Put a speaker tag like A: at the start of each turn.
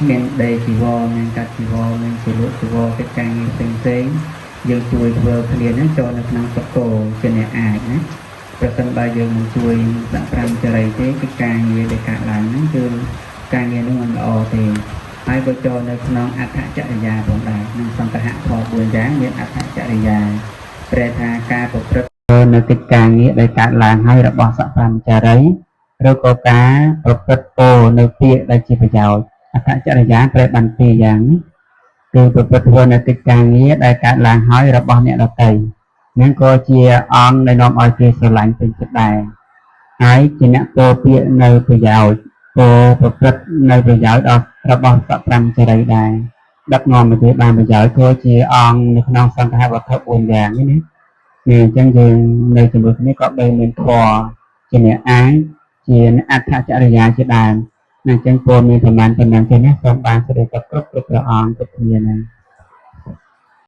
A: មានដីជីវរមានកាត់ជីវរមានសិលុជីវរកិច្ចការងារផ្សេងផ្សេងៗយើងជួយធ្វើគ្នាហ្នឹងចូលនៅក្នុងសកលជាអ្នកអាចណាប្រសិនបើយើងមិនជួយដាក់ប្រាំចរិយទេកិច្ចការងារដែលកើតឡើងហ្នឹងគឺការងារនោះមិនល្អទេហើយក៏ចូលនៅក្នុងអដ្ឋចរិយាផងដែរក្នុងសង្ឃៈធម៌4យ៉ាងមានអដ្ឋចរិយាប្រែថាការប្រព្រឹត្តនៅកិច្ចការងារដែលកើតឡើងហើយរបស់សព្រមចារីឬក៏ការប្រព្រឹត្តពោលនៅពាក្យដែលជាប្រយោជន៍អដ្ឋចរិយាប្រែបានពីរយ៉ាងនេះគឺប្រព្រឹត្តធ្វើនៅកិច្ចការងារដែលកើតឡើងហើយរបស់អ្នកដទៃនឹងក៏ជាអង្គដែលនាំឲ្យគេស្រឡាញ់ពេញចិត្តដែរហើយជាអ្នកពោលពាក្យនៅប្រយោជន៍ពោលប្រព្រឹត្តនៅប្រយោជន៍ដល់របស់សព្រមចារីដែរដឹកនាំឲ្យគេបានប្រយោជន៍ក៏ជាអង្គនៅក្នុងសង្ឃវត្ថុ4យ៉ាងនេះណានេះអញ្ចឹងយើងនៅជាមួយគ្នាក៏បីមានធម៌ជាអ្នកអាចជាអ្នកអដ្ឋចរិយាជាដើមណាអញ្ចឹងពលមានប្រមាណប៉ុណ្ណឹងទេណាសូមបានសេចក្តីគ្រប់គ្រប់ព្រះអង្គគ្រប់គ្នាណា។